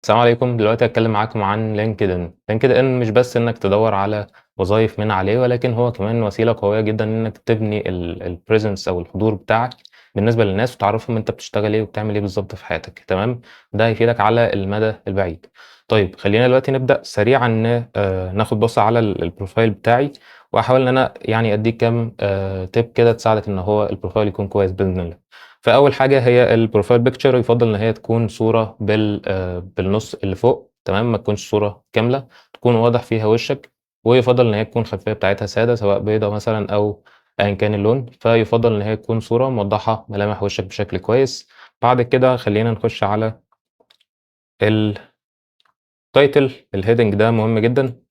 السلام عليكم. دلوقتي هاتكلم معاكم عن LinkedIn. LinkedIn مش بس إنك تدوّر على وظايف من عليه، ولكن هو كمان وسيلة قوية جدًا إنك تبني الpresence أو الحضور بتاعك بالنسبة للناس، وتعرّفهم أنت بتشتغل إيه وبتعمل إيه بالضبط في حياتك، تمام؟ ده هيفيدك على المدى البعيد. طيب خلّينا دلوقتي نبدأ سريعًا ناخد بصّة على الprofile بتاعي، وهاحاول إن أنا يعني أدّيك كام tip كده تساعدك إن هو الprofile يكون كويس بإذن الله. فأول حاجة هي الprofile picture، يُفضّل إن هي تكون صورة بالنُص اللي فوق، تمام، ما تكونش صورة كاملة، تكون واضح فيها وشّك، ويُفضّل إن هي تكون الخلفية بتاعتها سادة سواء بيضا مثلًا أو أيًا كان اللون، فيُفضّل إن هي تكون صورة موضّحة ملامح وشّك بشكل كويس. بعد كده خلّينا نخش على الtitle، الheading ده مهم جدًا.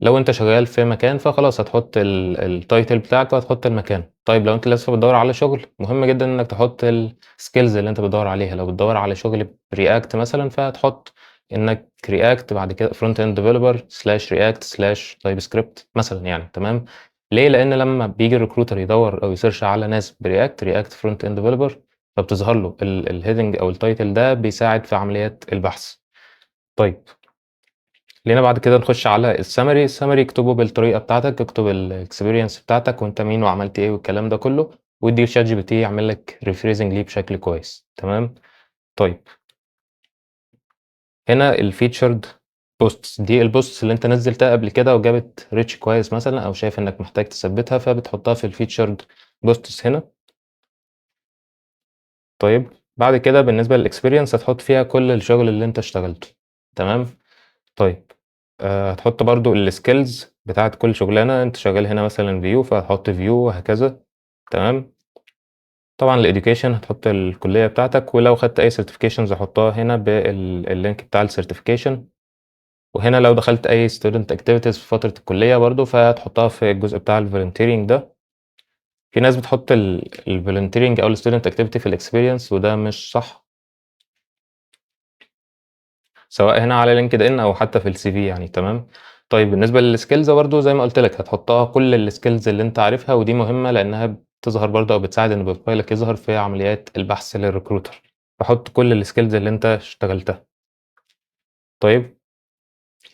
لو أنت شغال في مكان فخلاص هتحط الtitle بتاعك وهتحط المكان. طيب لو أنت لسه بتدوّر على شغل، مهم جدًا إنك تحط الskills اللي أنت بتدوّر عليها، لو بتدوّر على شغل بReact مثلًا فهتحط إنك React بعد كده front end developer /react/TypeScript مثلًا يعني، تمام؟ ليه؟ لإن لمّا بييجي الrecruiter يدوّر أو يsearch على ناس بReact، React front end developer، فبتظهر له الheading أو الtitle ده بيساعد في عمليات البحث. طيب خلّينا بعد كده نخش على الsummary. الsummary اكتبه بالطريقة بتاعتك، اكتب الexperience بتاعتك وأنت مين وعملت إيه والكلام ده كله، وادّيه لChatGPT يعمل لك rephrasing ليه بشكل كويس، تمام؟ طيب. هنا الfeatured posts، دي الposts اللي أنت نزّلتها قبل كده وجابت reach كويس مثلًا أو شايف إنك محتاج تثبّتها، فبتحطها في الfeatured posts هنا. طيب بعد كده بالنسبة للexperience هتحط فيها كل الشغل اللي أنت اشتغلته، تمام؟ طيب هتحط برضه الskills بتاعة كل شغلانة، أنت شغال هنا مثلًا Vue فهتحط Vue وهكذا، تمام؟ طبعًا الeducation هتحط الكلية بتاعتك، ولو خدت أي certifications حطها هنا الlink بتاع الcertification. وهنا لو دخلت أي student activities في فترة الكلية برضه فهتحطها في الجزء بتاع الvolunteering ده. في ناس بتحط الvolunteering أو الstudent activity في الexperience، وده مش صح. سواء هنا على LinkedIn أو حتى في الCV يعني، تمام. طيب بالنسبة للskills برضه زي ما قُلت لك هتحطها كل الskills اللي أنت عارفها، ودي مهمة لإنها بتظهر برضه أو بتساعد إن profile ك يظهر في عمليات البحث للrecruiter، فحُط كل الskills اللي أنت اشتغلتها. طيب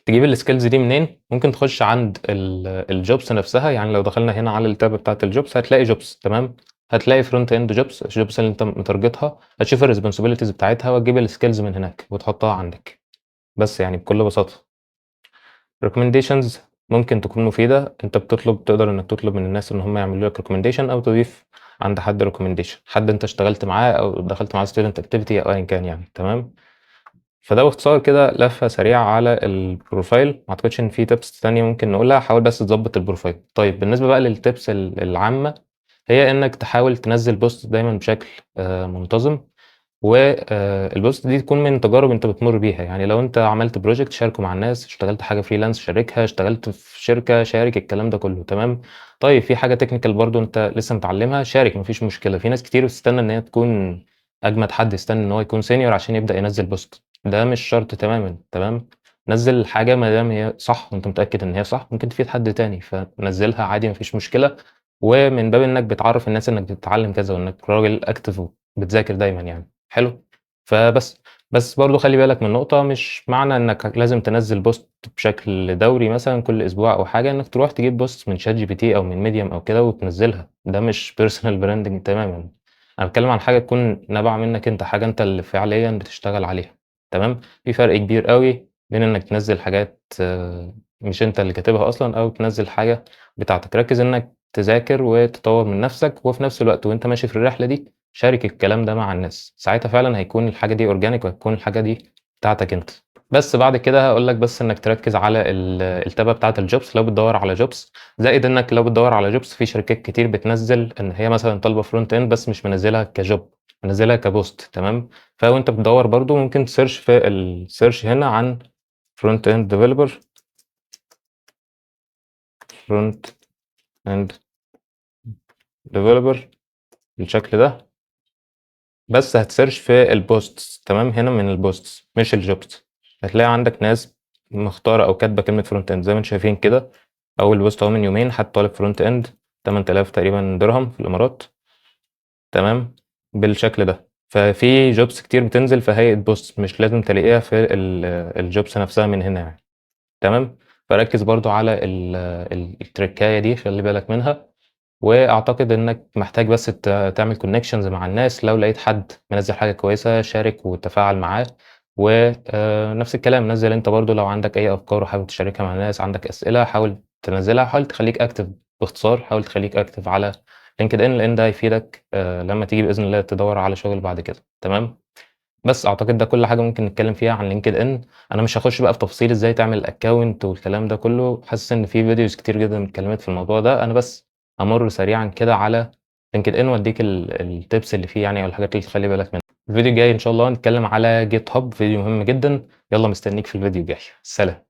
تجيب الskills دي منين؟ ممكن تخش عند الjobs نفسها، يعني لو دخلنا هنا على الtab بتاعة الjobs هتلاقي jobs، تمام، هتلاقي front end jobs، الjobs اللي أنت متارجتها، هتشوف الresponsibilities بتاعتها وتجيب الskills من هناك وتحطها عندك. بس يعني بكل بساطة. recommendations ممكن تكون مفيدة، أنت بتطلب تقدر إنك تطلب من الناس إن هم يعملوا لك recommendation أو تضيف عند حد recommendation، حد أنت اشتغلت معاه أو دخلت معاه student activity أو أيًا كان يعني، تمام. فده باختصار كده لفة سريعة على الprofile، ما أعتقدش إن في tips تانية ممكن نقولها، حاول بس تضبط الprofile. طيب بالنسبة بقى للtips العامة، هي إنك تحاول تنزّل post دايمًا بشكل منتظم، و الpost دي تكون من تجارب أنت بتمُر بيها، يعني لو أنت عملت project شاركه مع الناس، اشتغلت حاجة freelance شاركها، اشتغلت في شركة شارك الكلام ده كله، تمام. طيب في حاجة technical برضه أنت لسه متعلمها شارك، ما فيش مشكلة، في ناس كتير بتستنى إن هي تكون أجمد حد، يستنى إن هو يكون senior عشان يبدأ ينزّل post، ده مش شرط تمامًا، تمام. نزّل الحاجة ما دام هي صح وأنت متأكد إن هي صح، ممكن تفيد حد تاني، فنزّلها عادي ما فيش مشكلة، ومن باب إنك بتعرّف الناس إنك بتتعلم كذا وإنك راجل active وبتذاكر دايمًا يعني، حلو؟ فبس. بس برضه خلّي بالك من نقطة، مش معنى إنك لازم تنزّل post بشكل دوري مثلًا كل أسبوع أو حاجة، إنك تروح تجيب post من ChatGPT أو من medium أو كده وتنزّلها، ده مش personal branding تمامًا. أنا باتكلم عن حاجة تكون نابعة منك أنت، حاجة أنت اللي فعليًا بتشتغل عليها، تمام؟ في فرق كبير أوي بين إنك تنزّل حاجات مش أنت اللي كاتبها أصلًا أو تنزّل حاجة بتاعتك. ركّز إنك تذاكر وتطوّر من نفسك، وفي نفس الوقت وأنت ماشي في الرحلة دي شارك الكلام ده مع الناس، ساعتها فعلًا هيكون الحاجة دي organic وهتكون الحاجة دي بتاعتك أنت. بس بعد كده هاقول لك بس إنك تركّز على التابة بتاعة الjobs لو بتدوّر على jobs، زائد إنك لو بتدوّر على jobs في شركات كتير بتنزّل إن هي مثلًا طالبة front end بس مش منزّلها كjob، منزّلها كpost، تمام؟ فوأنت بتدوّر برضه ممكن تsearch في الsearch هنا عن front end developer، front end developer بالشكل ده. بس هتsearch في الposts، تمام، هنا من الposts مش الjobs، هتلاقي عندك ناس مختارة أو كاتبة كلمة front end زي ما أنتم شايفين كده. أول post أهو من يومين حد طالب front end 8000 تقريبًا درهم في الإمارات، تمام، بالشكل ده. ففي jobs كتير بتنزل في هيئة posts، مش لازم تلاقيها في الjobs نفسها من هنا يعني، تمام؟ فركّز برضه على ال ال التركاية دي، خلّي بالك منها. وأعتقد إنك محتاج بس تعمل connections مع الناس، لو لقيت حد منزّل حاجة كويسة شارك وتفاعل معاه، و نفس الكلام نزّل أنت برضه لو عندك أي أفكار وحابب تشاركها مع الناس، عندك أسئلة حاول تنزّلها، حاول تخلّيك active. باختصار حاول تخلّيك active على LinkedIn، لإن ده هيفيدك لمّا تيجي بإذن الله تدوّر على شغل بعد كده، تمام؟ بس أعتقد ده كل حاجة ممكن نتكلم فيها عن LinkedIn. أنا مش هاخش بقى في تفاصيل إزاي تعمل account والكلام ده كله، حاسس إن في videos كتير جدًا اتكلمت في الموضوع ده. أنا بس هامُر سريعًا كده على LinkedIn وأدّيك الtips اللي فيه يعني، أو الحاجات اللي تخلّي بالك منها. الفيديو الجاي إن شاء الله هنتكلم على GitHub، فيديو مهم جدًا، يالّا مستنيك في الفيديو الجاي، سلام.